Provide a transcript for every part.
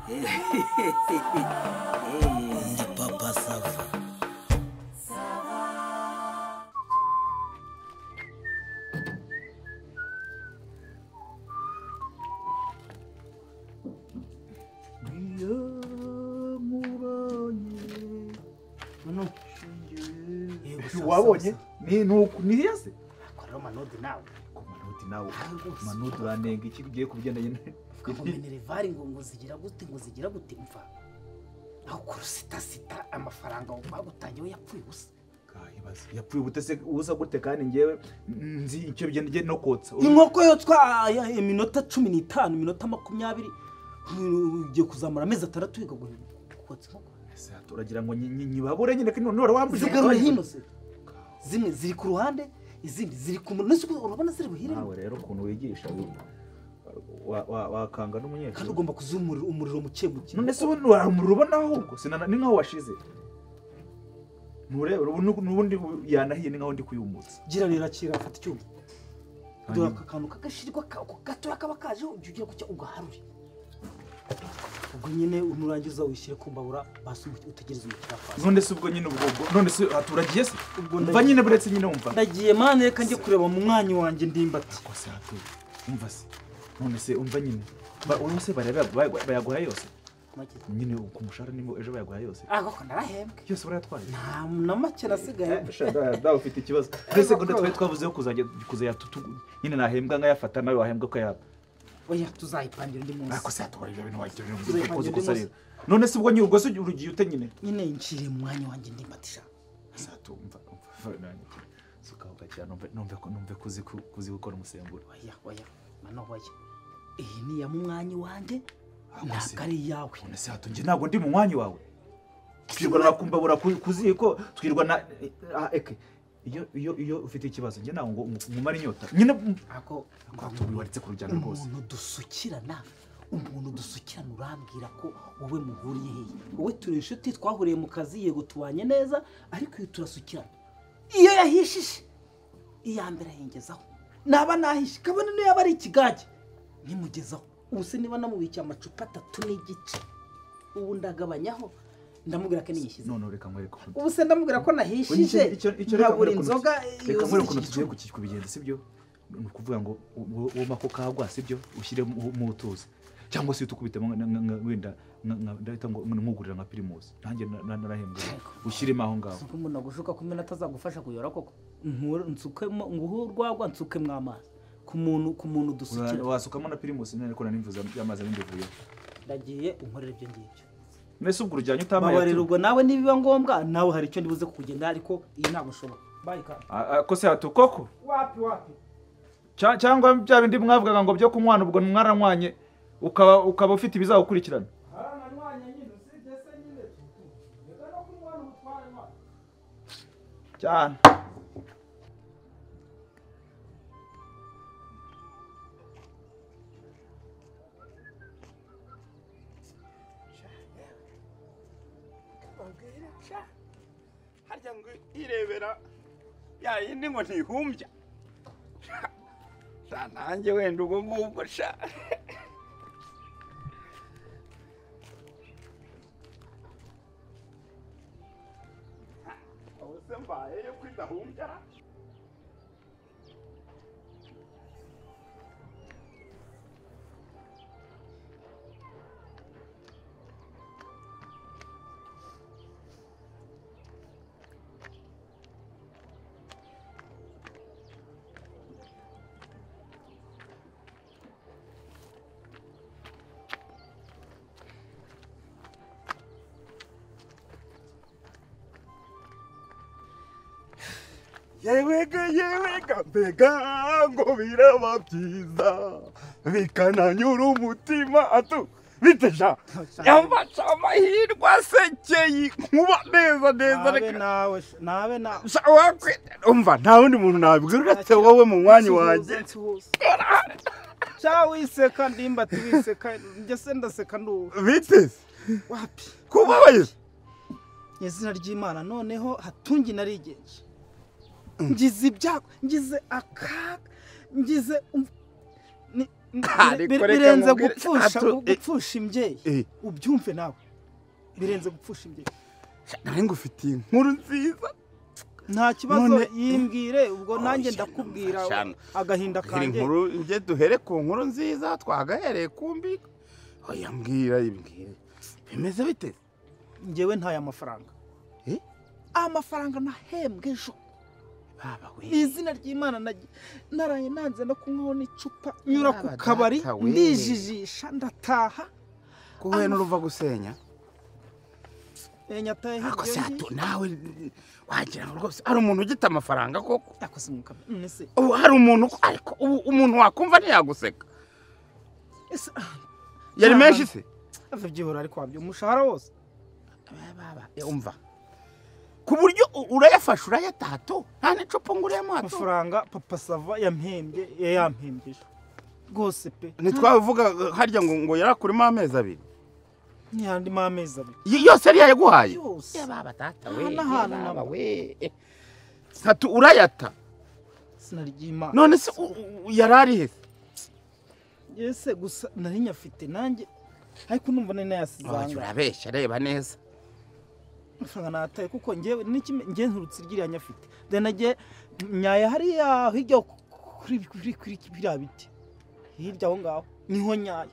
Ndi Papa Sava. Wabonye ni nuko ni hese akora manodi nawe ko manodi nawe manodi uranenga iki ugiye kubigendanye ngo minervari ngo zigira gute ngo zigira gute mva aho kurusita sita amafaranga bagutangiye we yapfuye ubusa. Kahibaza yapfuye ubute se ubusa gute kandi ngewe nzi icyo bigendanye no kotsa inkoko yotswa iminota 15 iminota 20 ugiye kuzamura amezi 6 wiga kotsa inkoko. Ese turagira ngo nyibabure nyine ko none wambuje zigarura hino se zimwe ziri ku ruhande izindi ziri ku munsi urabona ziri buhire. Nawe rero ukuntu wigisha wakanga n'umunyeshuri kandi ugomba kuzumurira umuriro muke muke. None se ubu umuriro ubona ahubwo sinana ni nkaho washize nturebe n'ubundi yanahiye ni nkaho ndi kuyumutsa. Gira rero akira afata icyuma dore aka kantu kagashirwa gatoya kaba kaje ujya ugira kucya ugaharure ubwo nyine unurangiza wishyire ku mbabura basi utegereze umukiriya kwaza. None se ubwo nyine ubwo none se aturagiye se umva nyine buretse nyine umva ndagiye mane reka njye kureba mu mwanya wanjye ndimbati ko se hatu umva se none se umva nyine uno se bareba bayaguha yose nyine ku mushahara nimba ejo bayaguha yose. Ah koko narahembwe yose urayatwaye nta na make nasigaye. Da ufite ikibazo mbese ngo twari twavuzeho kuzajya kuzaya nyine nahembwa nkayafata nawe wahembwa ukayaba. Oya tuzayipangira undi munsi. Ariko se atwara ibyo bintu wagira ngo ukoze rero. None se ubwo nyine ubwo se urugiye ute nyine? Nyine ncire mu mwanya wanjye ndimbatisha. Asa tumva umva suka ugakira numve ko numve kuzi gukora umusemburo. Oya oya mano oya. Iyi ni ya mu mwanya wanjye ntabwo ari iyawe. None se hatunge ntabwo ndi mu mwanya wawe. Twirwa na kumbabura kuziko twirwa na eke iyo iyo ufite ikibazo nge nawe ngo ngumare inyota nyine ako waritse kurujyana rwose. Umuntu dusukirana urambwira ko wowe muhuriye hehe? Wowe turi inshuti twahuriye mu kazi yego tubanye neza ariko iyo turasukirana iyo yahishije iya mbere ahengezaho naba nahishe kabone niyo yaba ari ikigage nkimugezaho. Ubu se niba namubikiye amacupa 3.5 ubu ndagabanyaho ndamubwira ko niyishyize. None reka nkwereke ubu se ndamubwira ko nahishije nkabura inzoga reka nkwereke ukuntu tugiye kubigenza sibyo? Ni ukuvuga ngo uwo mako kagwa sibyo ushyire mu tuzi cyangwa se utukubitemo wenda ndahita ngo nkugurira nka Primus nanjye narahembwe ushyiremo aho ngaho. Suko umuntu agushuka kumena atazagufasha kuyora koko nsukemo nguhe urwagwa nsukemo amazi ku muntu dusukira wasukamo na Primus none ko nanimvuza y'amazi n'imbivuye. Ndagiye unkorera ibyo ngibyo. Mbese ubwo urujyanye utamaye babarira ubwo nawe nibiba ngombwa nawe hari icyo ndibuze kukugenda ariko iyi ntabwo ushobora. Bye ka. Ko se hatukoko wapi wapi cyangwa bya bindi mwavugaga ngo byo kunywana ubwo mwaranywanye ukaba ufite ibizagukurikirana. Haranywanye nyine usibye se nyine reka no kunywana ubutware cyane. Harya ngo irebera ya yindi ngo ntihumbya sha nanjye wenda ubwo ngubwo sha aho se mbaye yo kwidahumbya. Yewega yewega mbega ngo biraba byiza bikananyura umutima atu biteja yambaca amahirwe asekeye nkuba neza neza reka nawe nawe nawe umva nta wundi muntu nabwira uretse wowe mu mwanya wanjye. Cha wiseka ndimbati wiseka njye se ndaseka nduwe biteze wapi kubabaye izina ry'Imana noneho hatungi narigenje ngize ibyago ngize akaga ngize Birenze gupfusha imbyeyi, ubyumve nawe, birenze gupfusha imbyeyi. Nari ngufitiye inkuru nziza. Nta kibazo, yimbwire ubwo nanjye ndakubwira agahinda kanjye. Inkuru nge duhere ku nkuru nziza twagahereye kumbi. Oya mbwira imbwire. Bimeze bite? Ngewe ntaye amafaranga. Amafaranga nahembwe ejo. Baba we. Izina ry'Imana naraye nanze no kunywaho n'icupa, nyura ku kabari ndijijisha ndataha. Kuwe n'uruva gusenya. Nyataye hirya. Nawe wagira ngo rwose ari umuntu ugita amafaranga koko. Yakoze umwuka. Nese. Ubu hari umuntu ariko umuntu wakumva ntiyaguseka. Ese yari menshi se? Ava byihora ariko wabyo umushahara wose. Baba umva. Ku buryo urayafasha urayatato nta n'icupa nguriyemo hato. Amafaranga Papa Sava yampembye yayampembye. Rwose pe. Ntitwavuga harya ngo yarakurimo amezi abiri. Ntiyandi amezi abiri. Yose yari yaguhaye. Yose. Baba tata we. Baba we. Satu urayata. Sinaryima. None se yarari he? Yese gusa nari nyafite nanjye ariko numva nari nayasizanga. Urabeshya reba neza. Amafaranga nataye kuko ngewe ngewe nturutse iryiriya nyafite. Then nagiye nyaya hariya hirya kuri kuri biriya biti. Hirya aho ngaho niho nyaya.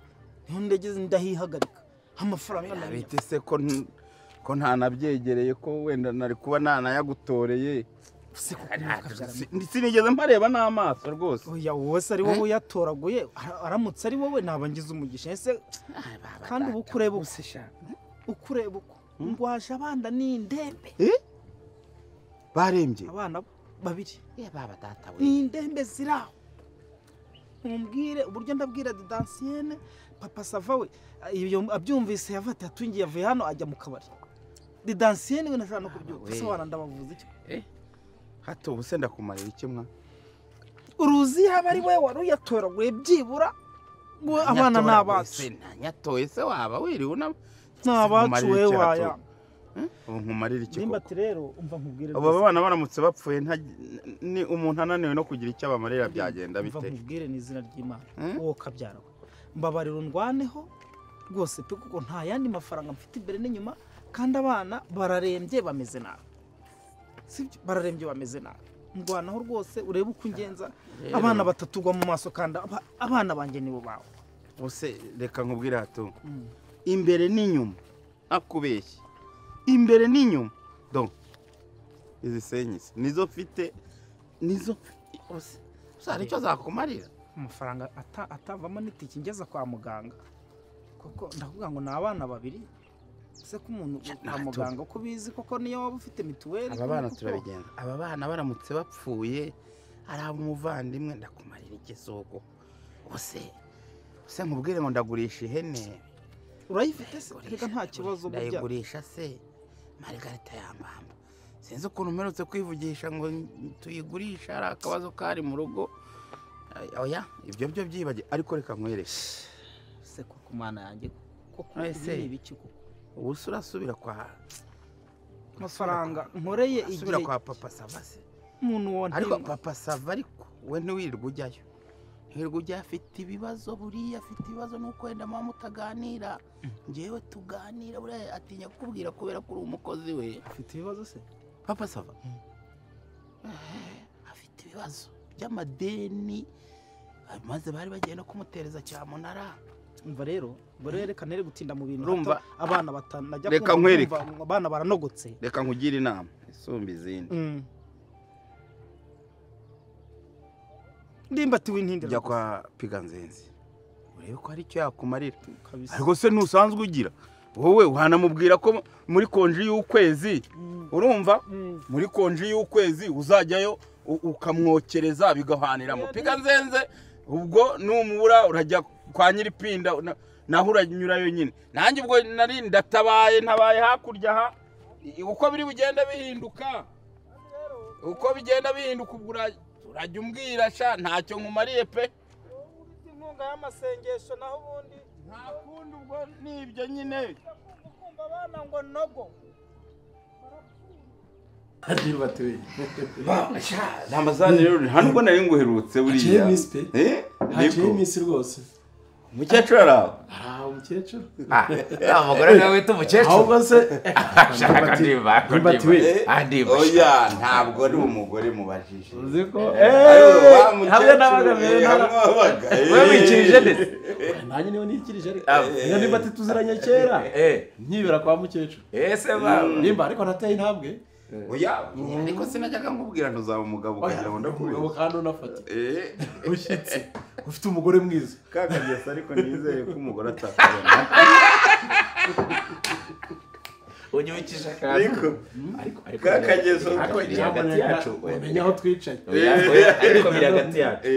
Niho ndageze ndahihagarika. Amafaranga nabite se ko ntanabyegereye ko wenda nari kuba nanayagutoreye. Sinigeze mpareba n'amaso rwose. Oya wowe se ari wowe uyatoraguye, aramutse ari wowe naba ngize umugisha. Ese kandi ubu kureba ukureba uko ngwaje abana ni indembe. Barembye abana babiri. Baba data we. Ni indembe ziraho. Mumbwire uburyo ndabwira Didancienne Papa Sava we iyo abyumvise yavata yatungiye avuye hano ajya mu kabari. Didancienne we nashaka no kubyumva. Se wana ndabavuze iki? Hato ubuse ndakumarira iki mwa? Uruzi yaba ari we wari uyatoraguye byibura abana n'abacu. Nyatoye se waba wiriwe una n'abacu we waya. Ubu nkumarira iki? Nimba ati rero umva nkubwire. Abo bana baramutse bapfuye ni umuntu ananiwe no kugira icyo abamarira byagenda bite? Umva nkubwire ni izina ry'Imana. Wowe kabyara we. Mbabarira undwaneho rwose pe kuko nta yandi mafaranga mfite imbere n'inyuma kandi abana bararembye bameze nabi. Sibyo bararembye bameze nabi. Ndwanaho rwose urebe uko ungenza abana batatugwa mu maso kandi abana banjye nibo bawe. Bose reka nkubwire hato. Imbere n'inyuma akubeshye. Imbere n'inyuma donc izi senyisi nizo mfite nizo hari icyo zakumarira. Amafaranga atavamo n'itike ngeza kwa muganga kuko ndavuga ngo ni abana babiri se ko umuntu kwa muganga uko bizi koko niyo waba ufite mituweli. Aba bana turabigenza. Aba bana baramutse bapfuye ari ab'umuvandimwe ndakumarira igisoko. Ubuse nkubwire ngo ndagurisha ihene. Urayifite se? Reka nta kibazo burya. Ndayigurisha se Margarita yambamba. Sinzi ukuntu mperutse kwivugisha ngo tuyigurisha ari akabazo kari mu rugo. Oya ibyo byo byibage ariko reka nkwereke. Se koko mana yanjye koko ibi biki koko? Ubu se urasubira kwa amafaranga nkoreye igihe asubira kwa Papa Sava se? Umuntu wa ariko Papa Sava ariko we ntiwirirwa ujyayo. Ntiwirirwa ujyayo afite ibibazo buriya afite ibibazo nuko wenda mama mutaganira. Ngewe tuganira buriya atinya kukubwira kubera ko uri umukozi we. Afite ibibazo se? Papa Sava afite ibibazo by'amadeni maze bari bagiye no kumutereza cyamunara. Umva rero reka nere gutinda mu bintu urumva abana batanajya reka nkwereke abana baranogotse. Reka nkugire inama isumba izindi. Ndimba ati wintindira jya kwa Piganzenzi urebe ko hari icyo yakumarira. Ariko se ntusanzwe ugira wowe wanamubwira ko muri konji y'ukwezi urumva muri konji y'ukwezi uzajyayo ukamwokereza bigahaniramo. Piganzenze ubwo numubura urajya kwa Nyiripinda naho uranyurayo nyine. Nanjye ubwo nari ndatabaye ntabaye hakurya ha uko biri bugenda bihinduka. Uko bigenda bihinduka ubwo urajya umbwira sha ntacyo nkumariye pe. Inkunga y'amasengesho naho ubundi nta kundi ubwo nibyo nyine. Kumva abana ngo nogo. Ramazani rero nta nubwo nari nguherutse buriya. Haciye iminsi rwose. Umukecuru araho? Araho umukecuru. Ah, umugore nawe wita umukecuru. Ahubwo se ashaka ndimba. Ndimba. Oya, ntabwo ari umugore mubajije. Uzi ko hamwe n'abaga wewe wikirije ndetse. Nanjye niyo nikirije ariko. Niyo nimba tuziranye kera. Nkibera kwa mukecuru. Ese baba. Nimba ariko nateye intambwe. Oya, ariko sinajyaga nkubwira ntuzaba umugabo ukagira ngo ndakubwira. Kandi unafata. Ushyitse. Ufite umugore mwiza. Kakagesa ariko nizeye ko umugore atakubona. Unyukije akantu. Ariko kakagesa ariko biri hagati yacu. Umenya aho twicaye. Ariko biri hagati yacu.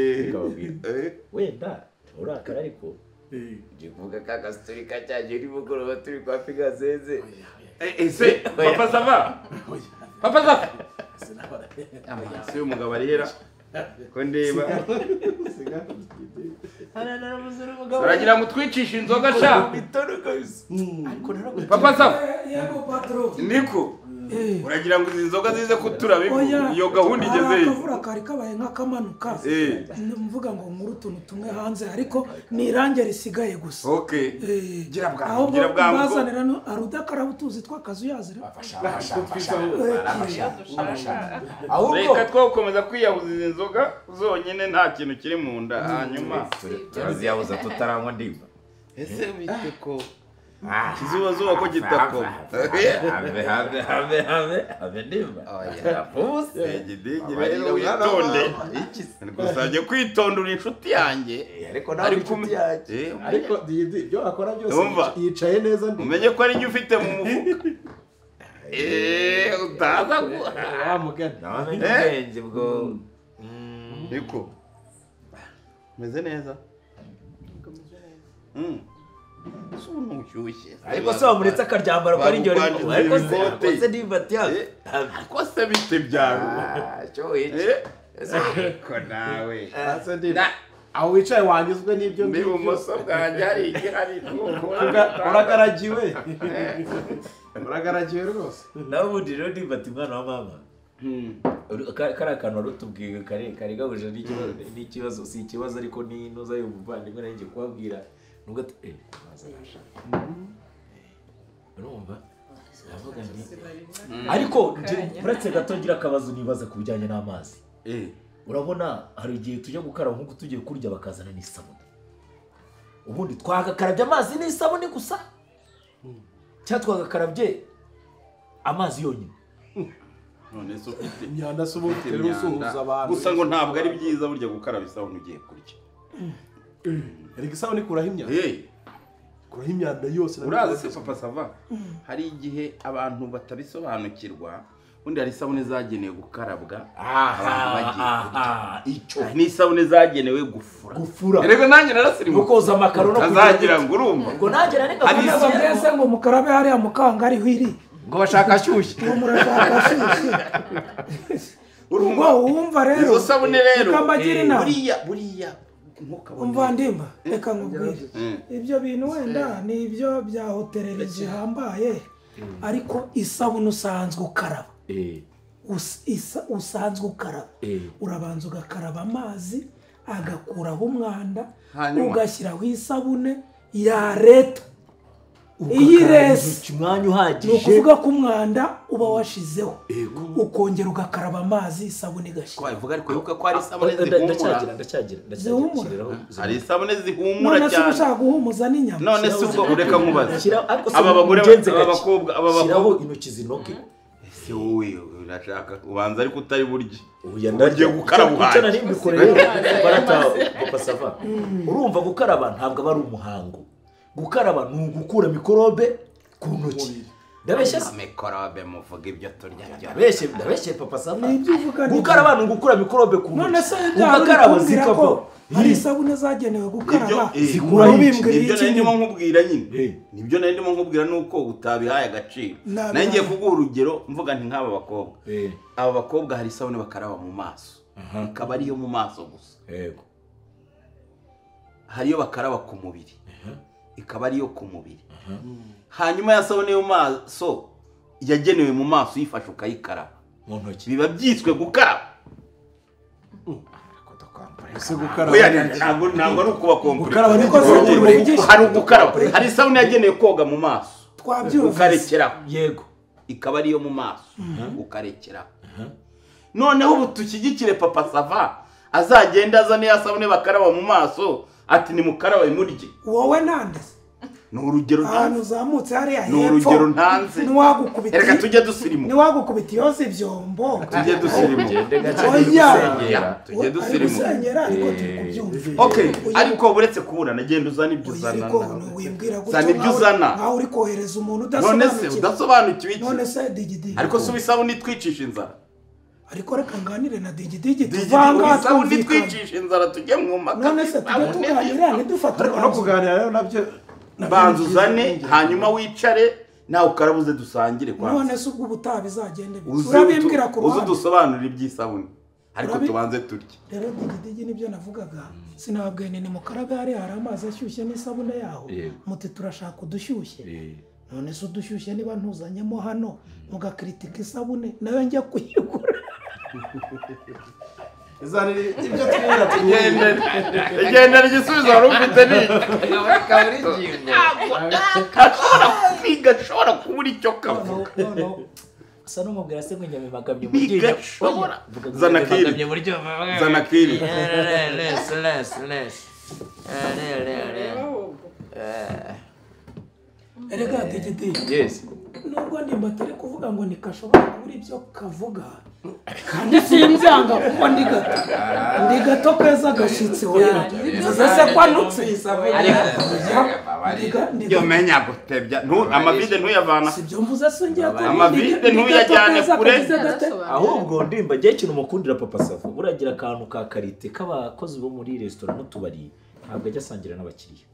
Wenda urakara ariko ugiye kuvuga ka gasitori kacyagiye nimugoroba turi kwa Pigazeze. Ese papa sava? Papa sava? Si umugabo arihera ko ndeba. Uragira ngo twicishe inzoga sha. Papa sava? Yego patro. Niko. Uragira ngo izi nzoga zize kutura bivu iyo gahunda igeze he? Akavura kari kabaye nk'akamanuka. Mvuga ngo nkuru utuntu tumwe hanze ariko ni irange risigaye gusa. Okay. Gira bwangu. Gira bwangu. Bazanira no arudakaraba utuzi twakazu yazira. Ahubwo reka twakomeza kwiyahuza izi nzoga zonyine nta kintu kiri mu nda hanyuma turaziyahuza tutaranywa ndimba. Ese bite ko kizuba zuba ko kitakoma. Have have have have ndimba. Oya. Gidigi rero witonde. Ngusabye kwitondura inshuti yanjye. Ariko nawe inshuti yanjye. Ariko Didi ibyo akora byose yicaye neza ndi. Umenye ko ari njye ufite mu mufuka. Utaza ku wa mugani. Nawe ubwenge bwo. Niko. Meze neza. Ariko se wamuretse akaryambara ko ari njye ariko se ndimba tiyaga. Ariko se bite byawe? Cyo iki? Ariko nawe. Aho wicaye wanyuzwe n'ibyo ngibyo. Ibumoso bwanjye hari igihari. Uragaragiwe. Uragaragiwe rwose. Nawe ubundi rero ndimba ati mwana wa mama. Kari akantu wari utubwiye kare gahuje n'ikibazo si ikibazo ariko ni inoza y'umuvandimwe nari ngiye kubabwira. Nubwo urumva ndavuga nti ariko uretse gato ngira akabazo nibaza ku bijyanye n'amazi. Urabona hari igihe tujya gukaraba nk'uko tugiye kurya bakazana n'isabune. Ubundi twagakarabye amazi n'isabune gusa cyangwa twagakarabye amazi yonyine? None se ufite imyanda se ubu usuhuza abantu gusa ngo ntabwo ari byiza burya gukaraba isabune ugiye kurya. Erega isabune ikuraho imyanda. Ikuraho imyanda yose. Urazi se papa sava? Hari igihe abantu batabisobanukirwa, ubundi hari isabune zagenewe gukarabwa abantu bagiye kurya. Icyo ni isabune zagenewe gufura. Gufura. Erega nanjye narasirimu. Koza amakaro no kugira ngo urumva. Ngo nanjye nareka mbese ngo mukarabe hariya mukanga ariho iri. Ngo bashaka ashyushye. Ngo murashaka ashyushye. Urumva wumva rero. Izo sabune rero. Buriya umva ndimba reka nkubwire ibyo bintu wenda ni ibyo bya hoteleri zihambaye ariko isabune usanzwe ukaraba usanzwe ukaraba urabanza ugakaraba amazi agakuraho umwanda ugashyiraho isabune ya leta iyi resi umwanya uhagije ni ukuvuga ko umwanda uba washizeho ukongera ugakaraba amazi isabune igashira. Twabivuga ariko yuko ko ari isabune zihumura. Ndacyagira hari isabune zihumura cyane. None se ushaka guhumuza n'inyama? None se ubwo ureka nkubaze aba bagore aba bakobwa shyiraho intoki zinoge. Ese wowe urashaka ubanza ariko utari burye ugiye gukaraba uhaye. Icyo nari mbikoreye barata papa sava. Urumva gukaraba ntabwo aba ari umuhango. Gukaraba ni ugukura mikorobe ku ntoki. Ndabeshye se? Mikorobe muvuga ibyo turya byo. Ndabeshye papa sava. Gukaraba ni ugukura mikorobe ku ntoki. None se ugakaraba zikava. Hari isabune zagenewe gukaraba zikuraho ibyo nari ndimo nkubwira nyine. Nibyo nari ndimo nkubwira nuko utabihaye agaciro. Nari ngiye kuguha urugero mvuga nti nk'aba bakobwa. Aba bakobwa hari isabune bakaraba mu maso. Ikaba ariyo mu maso gusa. Yego. Hariyo bakaraba ku mubiri. Ikaba ariyo ku mubiri. Hanyuma ya sabune yo maso yagenewe mu maso uyifashe ukayikaraba mu ntoki biba byiswe gukaraba. Ese gukaraba ntabwo ari ukuba komplika. Hari ugukaraba, hari isabune yagenewe koga mu maso. Twabyumvise. Ukarekeraho. Yego. Ikaba ariyo mu maso. Ukarekeraho. Noneho ubu tushyigikire Papa Sava azagenda azane ya sabune bakaraba mu maso ati ni mukarabe murye. Wowe nande? Ni urugero ntanze. Ahantu uzamutse hariya hepfo. Ni urugero ntanze. Niwagukubita. Reka tujye dusirimuka. Niwagukubita yoza ibyombo. Tujye dusirimuka. Tujye dusirimuka. Gusengera ariko turi kubyumva. Okay, ariko buretse kuburana genda uzana ibyo uzana. Ariko wibwira gutyo. Zana ibyo uzana. Nkaho uri kohereza umuntu udasobanukiwe. None se udasobanukiwe iki? None se digidi. Ariko suba isabune itwicisha inzara. Ariko reka nganire na digidigi tuvanga twumvikana. Twicisha inzara tujye mu maka. None se tujye tuganira ntidufate. Ariko no kuganira rero nabyo banza uzane hanyuma wicare nawe ukarabuze dusangire kwanza. None se ubwo ubutaha bizagende bite? Urabimbwira ku ruhande. Uze dusobanurire iby'isabune. Ariko tubanze turye. Rero digidigi nibyo navugaga. Sinababwiye ni mukarabe hari amazi ashyushye n'isabune yaho. Muti turashaka udushyushye. None se udushyushye niba ntuzanyemo hano mugakritika isabune nayo njya kuyigura. Izanire ibyo twira tugende. Igendera igisubizo wari ufite ni gashobora kubura icyo kavuga. Asa n'umubwira se ngo inyama imagamye mu ryinyo. Zana kiri. Zana kiri. Erega digidi. Yes. Nubwo ndimba atari kuvuga ngo nikashobora kubura ibyo kavuga. Kandi simbyanga kuko ndi gato. Ndi gato keza gashitsi oya. Nze se kwanutse. Yo menya gutebya. Amavide ntuyavana. Sibyo mvuze se ngiye ko amavide ntuyajyane kure. Ahubwo ndimba ngiye kintu mukundira Papa Sava. Buragira akantu ka karite k'abakozi bo muri restaurant n'utubari. Ntabwo ajya asangira n'abakiriya.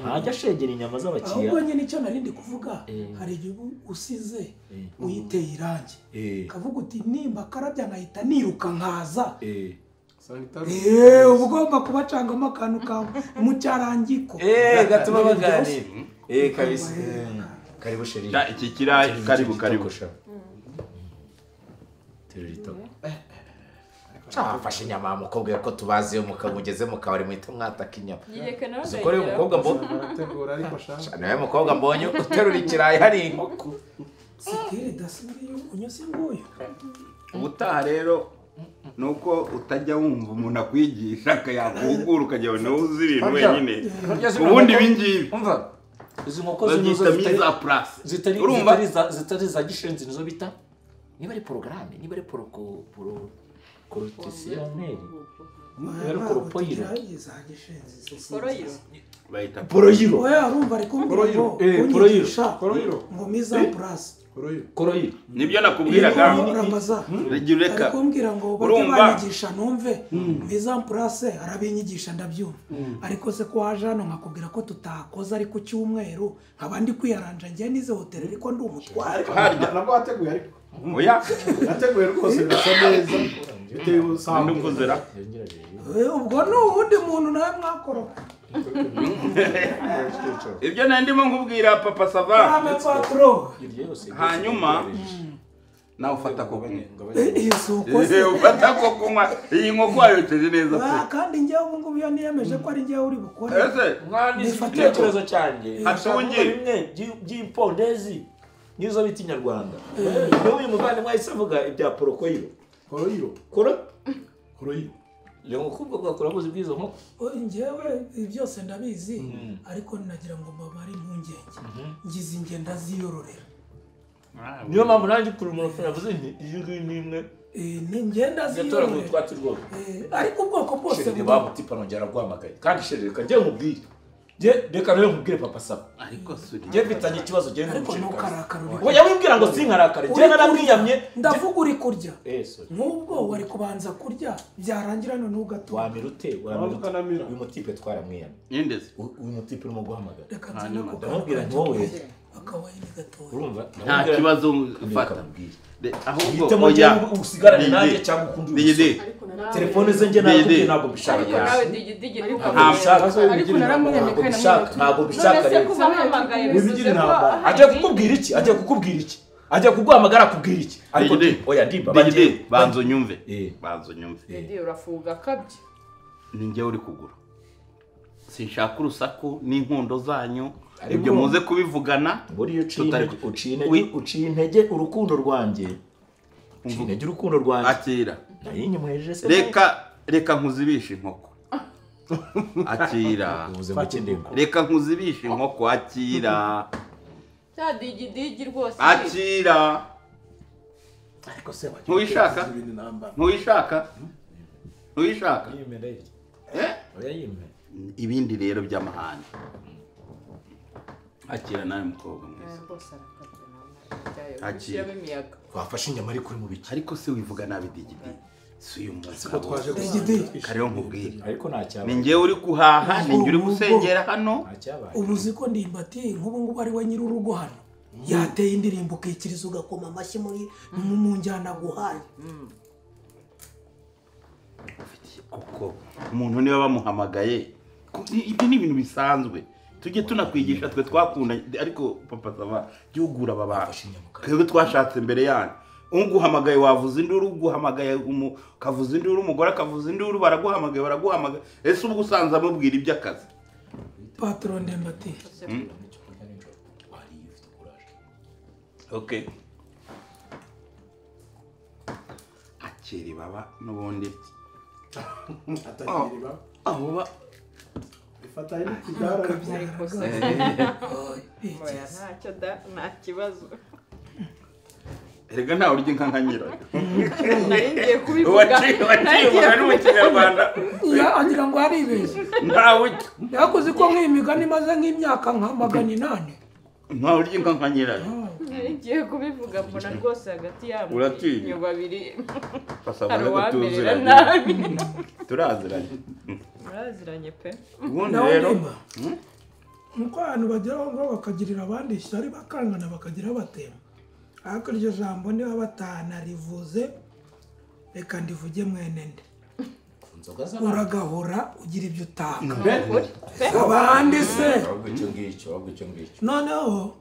Ntajya ashegera inyama z'abakiriya. Ahubwo nyine icyo narindi kuvuga hari igihe usize uyiteye irangi. Kavuga uti nimba karabya nkahita niruka nkaza. Uba ugomba kubacangamo akantu kawe mu cyarangiko. Gatuma baganira. Kabisa. Karibu sheri. Iki kirayi karibu karibu. Afashe inyama mukobwa ko tubazi yo mukamugeze mukabari muhita mwataka inyama. Uzikore uyu mukobwa mbonye arategura ariko shaka. Nawe mukobwa mbonye uterura ikirayi hari inkoko. Sikiri dasubiriyo unyuze nguyu. Ubutaha rero nuko utajya wumva umuntu akwigisha akayakuhugura ukajya nawe uzi ibintu wenyine. Ubundi ibingibi. Umva izi nkoko zino zitari zitari za gishenzi nizo bita niba ari programme niba ari poroko korotisiyaneri niba koropoyiro bayita poroyiro. Oya urumva ari kumbwira ngo kunyigisha ngo mise en place koroyiro nibyo nakubwiraga. Ari kumbwira ngo bajye banyigisha numve mise en place arabinyigisha ndabyumva. Ariko se ko waje hano nkakubwira ko tutakoze ari ku cyumweru nkaba ndi kwiyaranja njye nize hotel ariko ndi umutware. Nabwo wateguye ariko. Oya nateguye rwose birasa neza biteye ubusambo. Ubwo ni uwundi muntu nawe mwakoroka. Ibyo nandimo nkubwira Papa Sava. Hanyuma nawe ufata ko kunywa. Ufata ko kunywa iyi nkoko wayokeje neza pe. Kandi njyewe ubu ngubu iyo niyemeje ko ari njyewe uri bukore. Mwana igitekerezo cyanjye bimwe by'impondezi nizo bita inyarwanda. N'uyu muvandimwe ahise avuga ibya porokoyiro. Koroyiro. Koroyiro. Leo mukobwa bwakora buzi bwizo nkoko. Njyewe byose ndabizi ariko nagira ngo mbabare impungenge. Ngize ingenda ziyororera. Niyo mpamvu nanjye kuri umuntu yavuze nti iyi ngiyi ni imwe. Ni ngenda ziyororera. Ariko ubwoko bwose buba. Bamutipa nongera guhamagaye. Kandi sheri reka njye nkubwire. Reka rero nkubwire Papa Sava. Ariko suri. Njye mfitanye ikibazo njye ariko ntukarakara uri. Oya wimbwira ngo sinkarakare. Njye naramwiyamye. Ndavuga uri kurya. Nubwo wari kubanza kurya byarangira none ugato. Wamira ute? Wamira ute? Uyu mutipe twaramwiyamye. Ninde se? Uyu mutipe urimo guhamagara. Reka nzane ko ndamubwira nti wowe akawaye ni gatoya. Urumva? Nta kibazo mfata. Ahubwo oya usigarane nanjye cyangwa ukundi Digidi. Telefone ze njye nakubwiye ntabwo mbishaka. Nawe digidigi ntabwo ntabwo mbishaka rero. Ajya kukubwira iki? Ajya kukubwira iki? Ajya kuguhamagara akubwira iki? Ariko oya ndimba banze unyumve. Banze unyumve. Didi urafuga kabye. Ni njye uri kugura. Sinshaka urusaku n'inkundo zanyu. Ibyo muze kubivugana. Buriya uciye intege urukundo rwanjye. Uciye intege urukundo rwanjye. Akira. Nayinyemuhejeje se. Reka nkuzibishe inkoko. Akira. Reka nkuzibishe inkoko akira. Cya digidigi rwose. Akira. Ariko se wagiye. Ntuyishaka? Ntuyishaka? Ntuyishaka? Eh? Ibindi rero by'amahane. Akira nawe mukobwa mwiza. Akira. Wafashe inyama ariko uri mu biki? Ariko se wivuga nabi digidi. Si uyu munsi ko twaje digidi. Kariho nkubwire. Ariko nta cyabaye. Ni njye uri guhaha, ni njye uri gusengera hano. Ubu uzi ko Ndimbati nk'ubu ngubu ari we nyiri urugo hano. Yateye indirimbo ukikiriza ugakoma amashyi muri mu njyana guhaye. Koko umuntu niba bamuhamagaye ibyo ni ibintu bisanzwe. Tujye tunakwigisha twe twakunda ariko papa sava jyugura aba bantu. Twebwe twashatse mbere yanyu. Unguhamagaye wavuza induru, uguhamagaye kavuza induru, umugore akavuza induru, baraguhamagaye baraguhamagaye. Ese ubwo usanze amubwira iby'akazi? Patron Ndimbati. Okay. Akiri baba n'ubundi. Atakiri baba. Aho ba ifata n'ikigara ariko se. Oya ntacyo da nta kibazo. Erega ntawe urya inka nka nyirayo. Nari kubivuga. Waciye mu Kinyarwanda. Ya agira ngo aribeshye. Ntawe yakoze ko nk'imigani maze nk'imyaka nka 800. Ntawe urya inka nka nyirayo. Ngiye kubivuga mbona rwose hagati yabo Uratinya. babiri. Pasabana ko tuziranye. Turaziranye. Muraziranye pe. Ubundi rero nuko abantu bageraho ngo bakagirira abandi ishyari bakangana bakagira batema. Ariko iryo jambo niba batanarivuze reka ndivuge mwene nde. Uragahora ugira ibyo utanga. Abandi se. Ahubwo icyo ngicyo. Noneho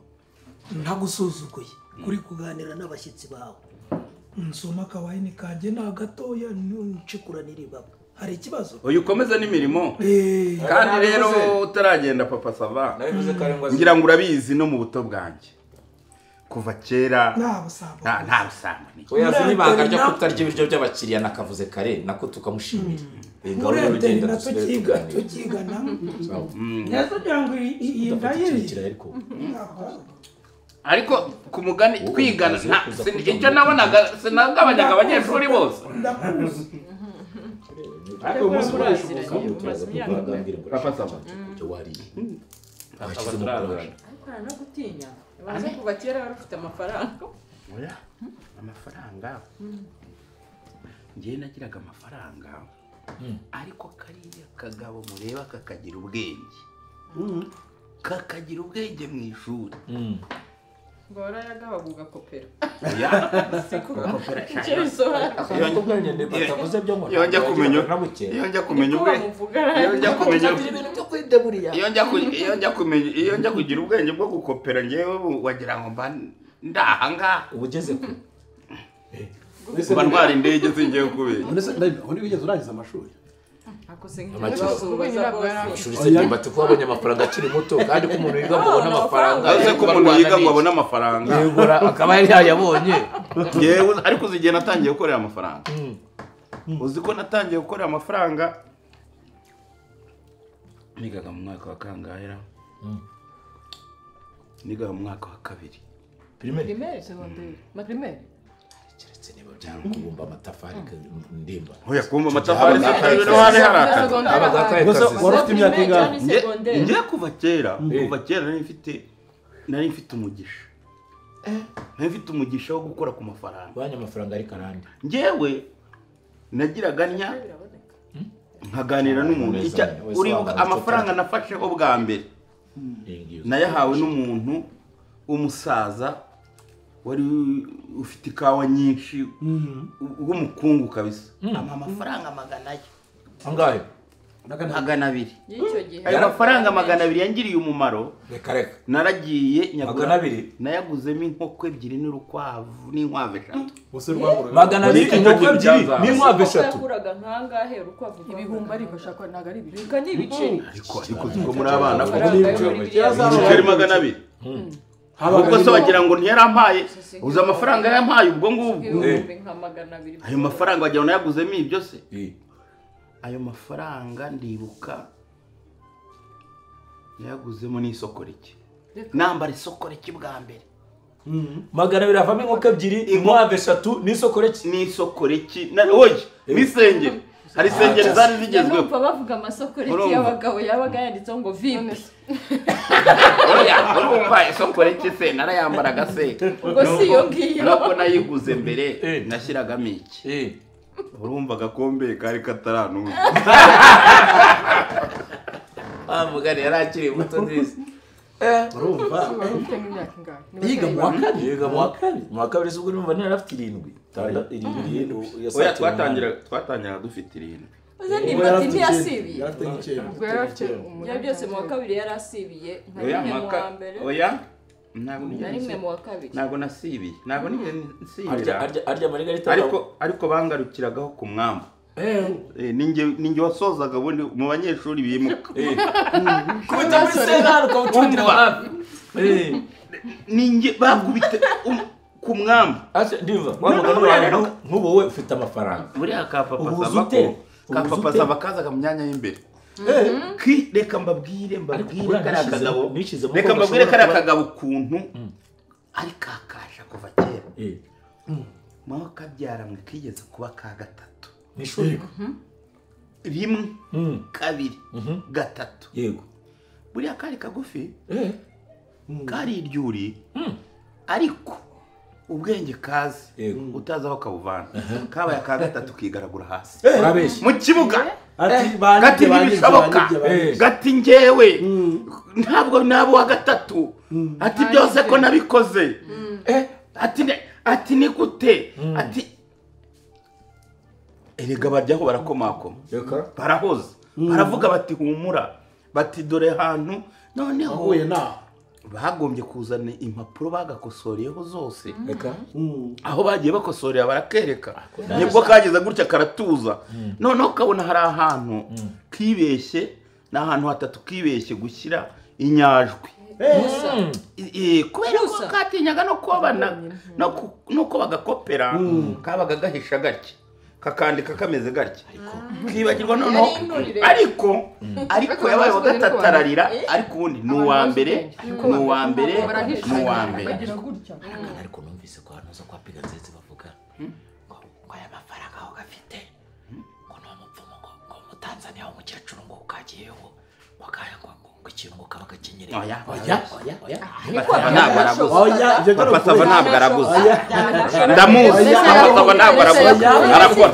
ntagusuzuguye kuri kuganira n'abashyitsi bawe. Nsoma akawayini kanjye na gatoya ncikuranira ibaba. Hari ikibazo? Uyu ukomeza n'imirimo. Kandi rero utaragenda papa sava. Ngira ngo urabizi no mu buto bwanjye. Kuva kera nta busambo. Nta busambo. Oya zini banga ryo kutarya ibiryo by'abakiriya nakavuze kare nako tukamushimira. Muri internet tukigana. Neza kugira ngo iyi ndayiri. Ariko ku mugani twigana icyo nabonaga sinagabanyaga abanyeshuri bose. Ariko umunsi ukoresha ubusambo. Papa sava. Wariye. Ariko no gutinya. Baze kuva kera wari ufite amafaranga. Oya, amafaranga. Ngiye nagiraga amafaranga. Ariko kariya kagabo mureba kakagira ubwenge. Kakagira ubwenge mu ishuri. Ngo warayagabaga ugakopera. Oya, gukopera cyane. Yonjya kumenya. Yonjya kumenya ubwenge. Yonjya kumenya ibintu byo kwideburiya. Yonjya kugira ubwenge bwo gukopera ngewe wagira ngo mba ndahanga. Ubugeze ku. Mba ntwara indege singiye kubeshya. None se undi wigeze urangiza amashuri? Amashuri se Ndimbati ko wabonye amafaranga akiri muto kandi ko umuntu yiga ngo abone amafaranga. Aze ko umuntu yiga ngo abone amafaranga. Yego akaba yari yayabonye. Yewe ariko uzi igihe natangiye gukorera amafaranga. Uzi ko natangiye gukorera amafaranga nigaga mu mwaka wa kangahe? Nigaga mu mwaka wa 2. Primaire, secondaire, ma primaire. Keretse niba byari kubumba amatafari ndimba. Oya kubumba amatafari hari harakaze. Gusa wari ufite imyaka ingahe? Ngiye kuva kera nari mfite umugisha. Nari mfite umugisha wo gukora ku mafaranga. Banya amafaranga ari karande. Ngewe nagiraga nya nkaganira n'umuntu uribuka amafaranga nafasheho bwa mbere. Nayahawe n'umuntu w'umusaza wari ufite ikawa nyinshi w'umukungu kabisa. Ama amafaranga 400. Angahe? 200. Ayo mafaranga 200 yangiriye umumaro. Reka reka. Naragiye nyagura 200 nayaguzemo inkoko ebyiri n'urukwavu n'inkwavu eshatu. Bose rwaguraga 200 inkoko ebyiri n'inkwavu eshatu. Yakuraga nkangahe urukwavu ibihumbi ariko shaka ntago ari ibiceri. Reka ni ibiceri. Ariko ko muri abana ko ibiceri 200. Ubwo se wagira ngo ntiyarampaye uza amafaranga yarampaye ubwo ngubwo. Ayo mafaranga wagira ngo nayaguzemo ibyo se. Ayo mafaranga ndibuka yaguzemo n'isokoreki. Nambara isokoreki bwa mbere. 200 avamo inkoko ebyiri inkwavu eshatu n'isokoreki. N'isokoreki na oye n'isengeri. Hari isengeri zari zigezweho. Numva bavuga amasokoreki y'abagabo yabaga yanditseho ngo VIP. Oya urumva isokoreki se narayambaraga se. Ubwo si iyo ngiyo. Nubwo nayiguze mbere nashyiragamo iki. Urumva gakombe kari kataranumva. Mugani yarakiri muto nziza. Urumva yiga mu wa kabiri. Yiga mu wa kabiri. Mu wa kabiri ubwo urumva ntiyari afite 7. 7. Oya twatangira dufite 7. Uze ni ntiyasibiye. Ya byose mu wa kabiri yarasibiye nka rimwe mu wa mbere. Oya ntabwo rimwe mu wa kabiri. Ntabwo nasibiye. Ntabwo nigeze nsibira. Arya Margarita ariko bangarukiragaho ku mwamba. Ninjye wasozaga ubundi mu banyeshuri bimuka. Kubita muri sentare ukawucungira hafi. Ninjye bakubite ku mwamba. Ndiva wa mugani nk'ubu wowe ufite amafaranga. Buriya ka papa saba ko ka papa saba kazaga mu myanya y'imbere. Reka mbabwire kariya kagabo. Reka mbabwire kariya kagabo ukuntu ari kakasha kuva kera. Mwaho kabyara mwe kigeze kuba ka gatatu. Nishuri 1 2 3. Yego. Buriya kari kagufi kari iryuri ariko ubwenge kazi utazi aho kabuvana. Kabaye ka gatatu kigaragura hasi. Urabeshya. Mu kibuga. Gati ntibishoboka. Gati njyewe ntabwo nabo wa gatatu. Ati byose ko nabikoze. Ati ni gute? Ati erega baryaho barakomakoma. Barahoza. Baravuga bati humura. Bati dore hantu noneho bagombye kuzana impapuro bagakosoreyeho zose. Aho bagiye bakosorera barakereka. Nibwo kageze gutya karatuza. Noneho kabona hari ahantu kibeshye n'ahantu hatatu kibeshye gushyira inyajwi. Kubera ko katinyaga no kubana no ko bagakopera kabaga gahisha gake. Kakandika kameze gake. Kibagirwa noneho ariko yabaye wa gatatu ararira ariko ubundi ni uwa mbere ni uwa mbere ni uwa mbere. Ariko numvise ko hano zo kwa Piganzetse bavuga ngo aya mafaranga aho gafite ngo no mupfumu ngo mu Tanzania aho umukecuru ngo kagiyeho wakaya ngo ikintu ngo kaba gakenyereye. Oya oya oya. Papa Sava ntabwo araguze. Ndamuzi Papa Sava ntabwo araguze. Arakora.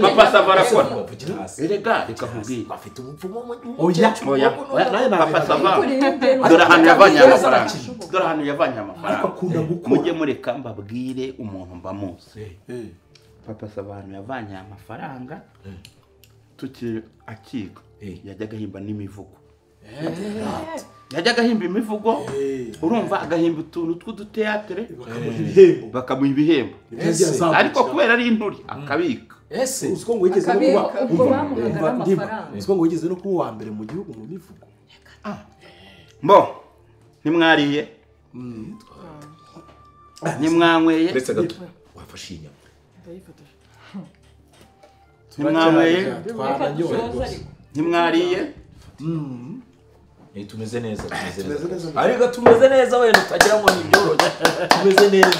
Papa Sava arakora. Erega reka nkubwire. Bafite umupfumu. Oya oya. Papa Sava dore ahantu yavanye amafaranga. Dore ahantu yavanye amafaranga. Mujye mureka mbabwire umuntu mbamuzi. Papa Sava ahantu yavanye amafaranga tukiri akiga yajyaga ahimba n'imivugo. Yajyaga ahimba imivugo urumva agahimba utuntu tw'uduteatere bakamuha ibihembo ariko kubera ari inturi akabika. Ese uziko ngo wigeze no kuba uziko ngo wigeze no kuba uwa mbere mu gihugu mu mivugo. Mbo ntimwariye ntimwanyweye ndetse gato wafashe inyama ntimwanyweye ntimwariye. Tumeze neza tumeze neza ariko tumeze neza wenda utagira ngo ni byoroshye tumeze neza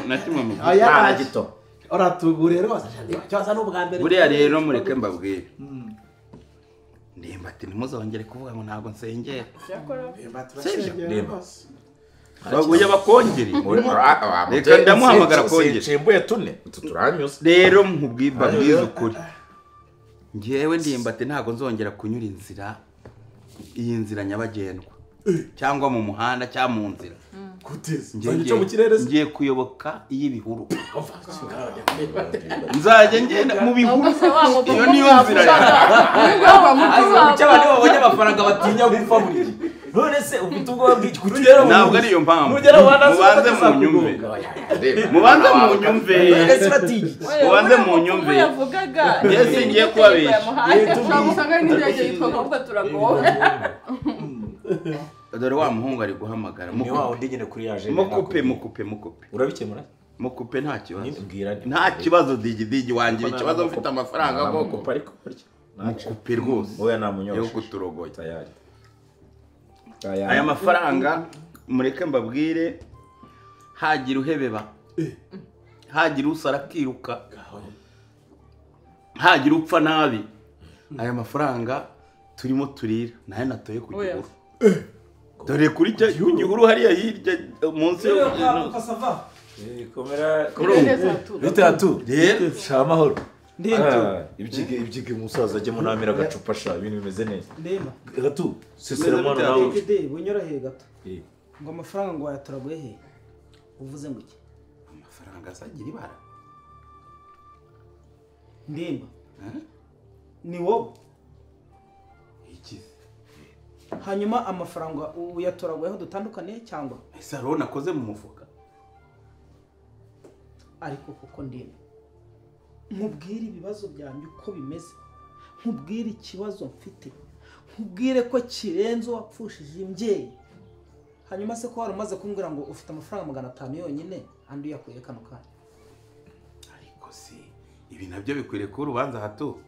na kimwe mu aya gito oratugure rwose cyasa n'ubwa mbere. Buriya rero mureke mbabwire Ndimba ati ntimuzongere kuvuga ngo ntabwo nsengera. Baguye bakongere. Reka ndamuhamagara kongere. Nshimbuye tune utu turanyuze. Rero nkubwibabwiza ukuri. Ngewe Ndimba ati ntabwo nzongera kunyura inzira iyi nzira nyabagendwa. Cyangwa mu muhanda cyangwa mu nzira. Guteze. Ngiye mu kirere ngiye kuyoboka iy'ibihuru. Nzajya ngenda mu bihuru. Iyo niyo nzira yanjye. Kuki abantu babonye amafaranga batinya gupfa buri gihe? None se ufite ubwoba bw'iki kugera mu ntabwo ari iyo mpamvu. Mubanze mu nyumve. Mubanze mu nyumve. Mubanze mu nyumve. Yesu ngiye kubabesha. Dore wa muhungu ari guhamagara. Ni wa undi nyine kuri yaje. Mukupe mukupe mukupe. Urabikemura? Mukupe nta kibazo. Nta kibazo digi wangira ikibazo mfite amafaranga koko. Ariko mukupe rwose. Oya namunyosha. Yo kuturogoye. Tayari. Aya mafaranga mureke mbabwire hagira uhebeba. Hagira usara kiruka. Hagira upfa nabi. Aya mafaranga turimo turira naye natoye ku gihuru. Dore kuri cyo gihuru hariya hirya munsi yo Pasava. Komera bitatu rero shamahoro. Ibyige umusaza ajye munamira agacupa sha ibintu bimeze neza. Ndema. Gatu sesera mwana nawe. Bunyora he gato. Ngo amafaranga ngo wayatoraguye he? Uvuze ngo iki? Amafaranga asagira ibara. Ndemba. Ni wowe. Iki? Hanyuma amafaranga uyatoraguye aho dutandukaniye cyangwa? Ese arona akoze mu mufuka. Ariko kuko ndemba. Nkubwire ibibazo byanjye uko bimeze, nkubwire ikibazo mfite, nkubwire ko kirenze wapfushije imbyeyi. Hanyuma se ko wari umaze kumbwira ngo ufite amafaranga 500 yonyine andi uyakuye kano kanya. Ariko se ibi nabyo bikwiriye kuba urubanza hato.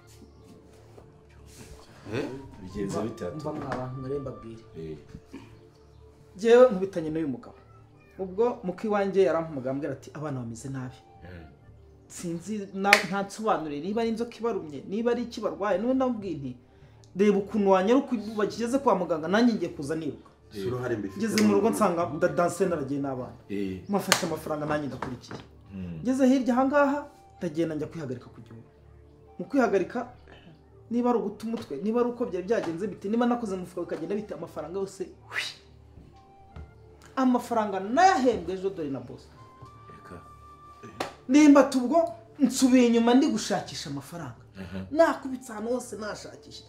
Bigenze bitatu. Mba mwabantu mwere mbabwire. Jewe nkubitanye n'uyu mugabo. Ubwo muki wanjye yarampamagara ati abana bameze nabi. Sinzi ntansobanurire niba ari inzoka ibarumye niba ari iki barwaye. None ndamubwiye nti reba ukuntu wanyaruka bageze kwa muganga nanjye ngiye kuza niruka. Ngeze mu rugo nsanga ndadanse naragiye n'abana mafashe amafaranga nanjye ndakurikiye. Ngeze hirya aha ngaha ndagenda njya kwihagarika ku gihuru. Mu kwihagarika niba ari uguta umutwe niba ari uko byari byagenze bite niba nakoze mu mufuka bikagenda bite amafaranga yose amafaranga nayahembwe ejo dore na boss. Nimba tubwo nsubiye inyuma ndi gushakisha amafaranga nakubitse ahantu hose nashakisha.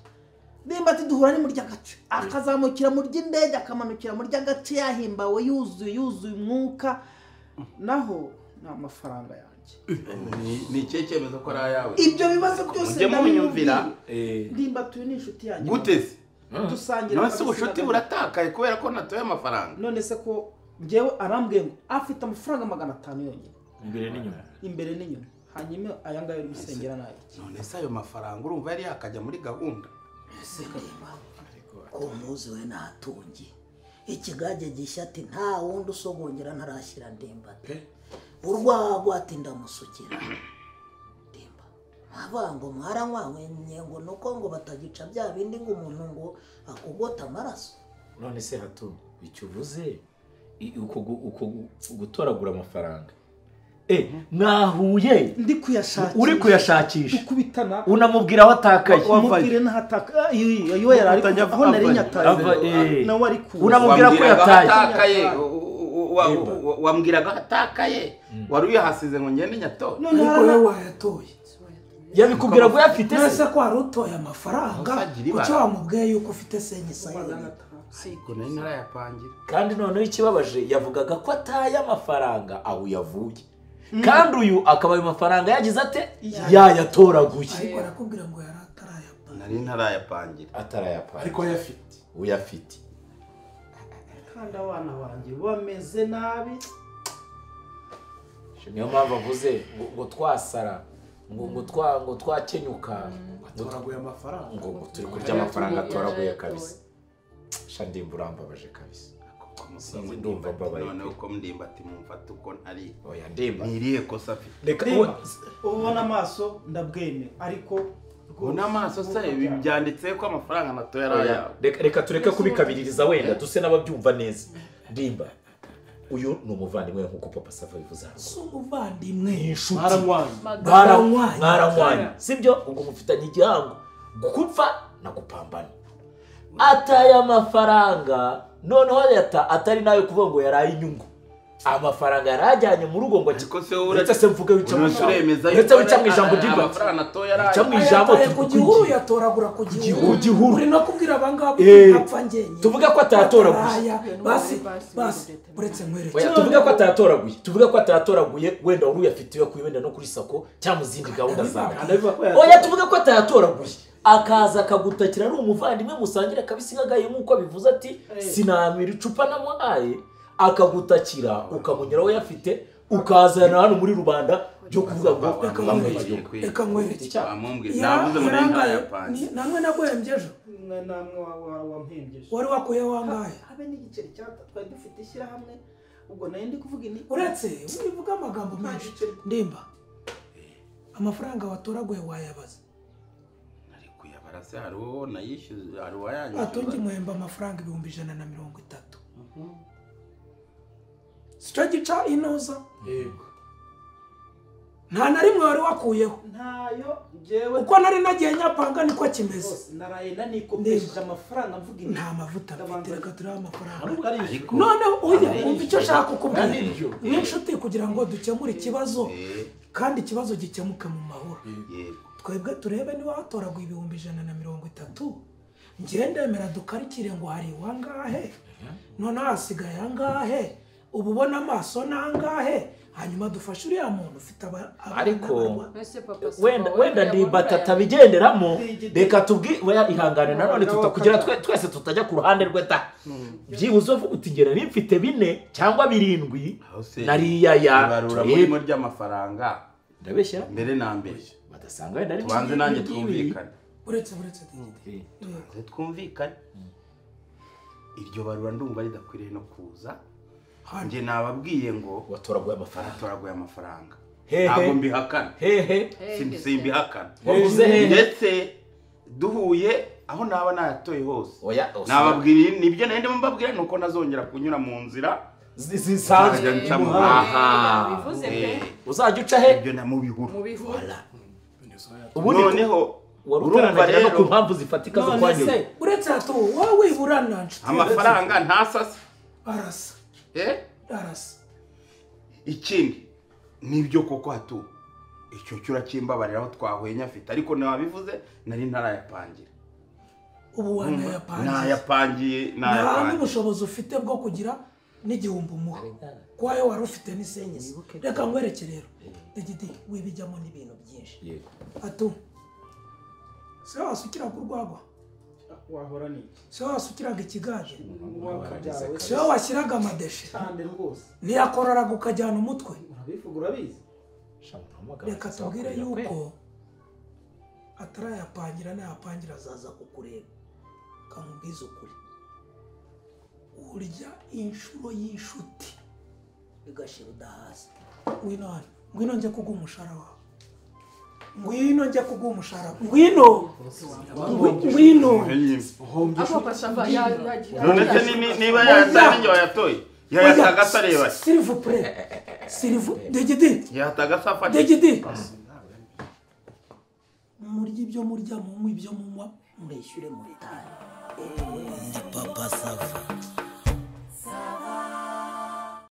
Nimba ati duhura ni muri ry'agace akazamukira mu ry'indege akamanukira mu ry'agace yahimbawe yuzuye umwuka naho ni amafaranga yanjye. Ni ikihe cyemezo ko ari ayawe? Ibyo bibazo byose ndabinyumvira. Nimba tuyu ni inshuti yanjye. Gute se? Dusangira. None se ubucuti buratakaye kubera ko natoye amafaranga? None se ko njyewe arambwiye ngo afite amafaranga 500 yonyine. Imbere n'inyuma. Imbere n'inyuma. Hanyuma aya ngaya uri gusengera nayo. None se ayo mafaranga urumva yari yakajya muri gahunda? Ese ndeba ko muzi we natungi ikigage gishya ati nta wundi usogongera ntarashyira ndemba urwagwa ati ndamusukira ndemba nkavuga ngo mwaranywawe ngo nuko ngo batagica bya bindi ngo umuntu ngo akugota amaraso. None se hato icyo uvuze uko gutoragura amafaranga mwahuye ndi kuyashakisha uri kuyashakisha ukubitana unamubwira aho atakaye umubwire n'ahataka iyo yari ari aho nari nyataye nawe ari ku unamubwira ko yataye wambwiraga atakaye wari uyahasize ngo ngende nyatore. None wowe wayatoye yabikubwira ko yafite se ko wari utoye amafaranga kuki wamubwiye yuko ufite senyisa yonyine? Ariko nari narayapangira. Kandi noneho ikibabaje yavugaga ko ataye amafaranga aho yavuye. Kandi uyu akaba ayo mafaranga yagize ate yayatoraguye. Ariko arakubwira ngo yari atarayapangira. Nari ntarayapangira. Atarayapangira. Ariko ayafite. Uyafite. Kandi abana banjye bameze nabi. Niyo mpamvu avuze ngo twasara ngo twakenyuka atoraguye amafaranga ngo turi kurya amafaranga atoraguye kabisa. Sha ndimba urambabaje kabisa. Ndumva mbabaye. None uko ndimba ati mumfata uko ntari. Oya ndimba. Niriye kosa afite. Reka ubona amaso ndabweme ariko ubona amaso se ibi byanditse ko amafaranga natoya ari ayawe. Reka tureke kubikabiririza wenda duse n'ababyumva neza. Ndimba uyu ni umuvandimwe nkuko Papa Sava bivuze hano. Si umuvandimwe. Inshuti. Mwaranywanye. Sibyo ubwo mufitanye igihango. Gupfa na gupambana. Ataye amafaranga Noneho yata atari nayo kuvuga ngo yaraye inyungu. Amafaranga yarajyanye mu rugo ngo uretse se mvuge wica mu ijambo ry'imba. Mu ijambo ku gihuru yatoragura ku gihuru. Uri no kubwira abangabo apfa ngenye. Tuvuga ko atayatoraguye. Basi basi uretse nkwereke. Tuvuga ko atayatoraguye. Tuvuga ko atayatoraguye wenda uri uyafite yo wenda no kuri sako cyangwa mu zindi gahunda zawe. Oya tuvuga ko atayatoraguye. Akaza akagutakira ari umuvandimwe musangira kabisi nkagaye nkuko bivuze ati sinamira icupa namuhaye. Akagutakira ukamunyuraho yafite ukazana hano muri rubanda byo kuvuga ngo reka nkwereke namwe naguhembye ejo wari wakuye wangahe habe n'igiceri twari dufite ishyirahamwe ubwo nayo ndi kuvuga ini uretse wivuga amagambo menshi ndimba amafaranga watoraguye wayabaza ariko hari uwo nayishyuza hari uwayanyishyuza atungi muhemba amafaranga 130,000. Sicyo gica inoza. Yego. Nta na rimwe wari wakuyeho. Ntayo jewe. Uko nari nagiye nyapanga niko kimeze. Naraye nanikopesheje amafaranga mvuga nta mavuta mfite reka turiho amafaranga. None oya umva icyo nshaka kukubwira. N'inshuti kugira ngo dukemure ikibazo kandi ikibazo gikemuke mu mahoro. Twebwe turebe niba watoraguye 130,000. Njye ndemera dukarikire ngo hari wangahe. None hasigaye angahe? Ubu ubona amaso nangahe hanyuma dufashe uriya muntu ufite ariko wenda ndibata tabigenderamo reka tubwi oya ihangane nanone tutakugira twese tutajya ku ruhande rwe ta byibuze uvuga uti ngera nimfite 4 cyangwa 7 nariya ya barura muri ry'amafaranga ndabeshya mbere na mbere badasanga wenda ari tubanze nanjye twumvikane uretse twumvikane iryo barura ndumva ridakwiriye no kuza. Nje nababwiye ngo watoraguye amafaranga. Ntabwo mbihakana. Hehe. Simbihakana. Wavuze hehe. Ndetse duhuye aho naba nayatoye hose. Nababwiriye nibyo nende mbabwira nuko nazongera kunyura mu nzira zisanzwe. Aha. Bivuze pe. Uzajya uca he? Ibyo na mu bihuru. Mu bihuru. Noneho urumva rero ku mpamvu zifatika zo kwanyura. Uretse atu wowe wiburana nshuti. Amafaranga ntasasa. Arasa. Arasa. Ikindi nibyo koko hatu icyo cyura cyimbabarira aho twahwenya afite ariko nabivuze nari ntarayapangira. Ubu wanayapangiye. Nayapangiye. Nta n'ubushobozi ufite bwo kugira n'igihumbi umuha. Kwayo wari ufite n'isenyezi. Reka nkwereke rero. Digidi wibijyamo n'ibintu byinshi. Yego. Atu. Se wasukira ku rwagwa. Wahora niki? Se wasukiraga ikigage. Se washyiraga amadeshe. Cyane rwose. Ntiyakorora ukajyana umutwe. Urabivuga urabizi. Reka tubwire yuko atarayapangira nayapangira azaza kukureba. Kamubwiza ukuri. Urya inshuro y'inshuti bigashira udahaza. Ngwino hano. Ngwino njye kuguha umushahara wawe. Ngwino njye kuguha umushahara. Ngwino. Ngwino. None se niba yataye wayatoye. Yayataga asareba. S'il vous plaît. S'il vous Digidi. Yataga asafata. Digidi. Murya ibyo murya munywa ibyo munywa murishyure muri tayi. Papa Sava.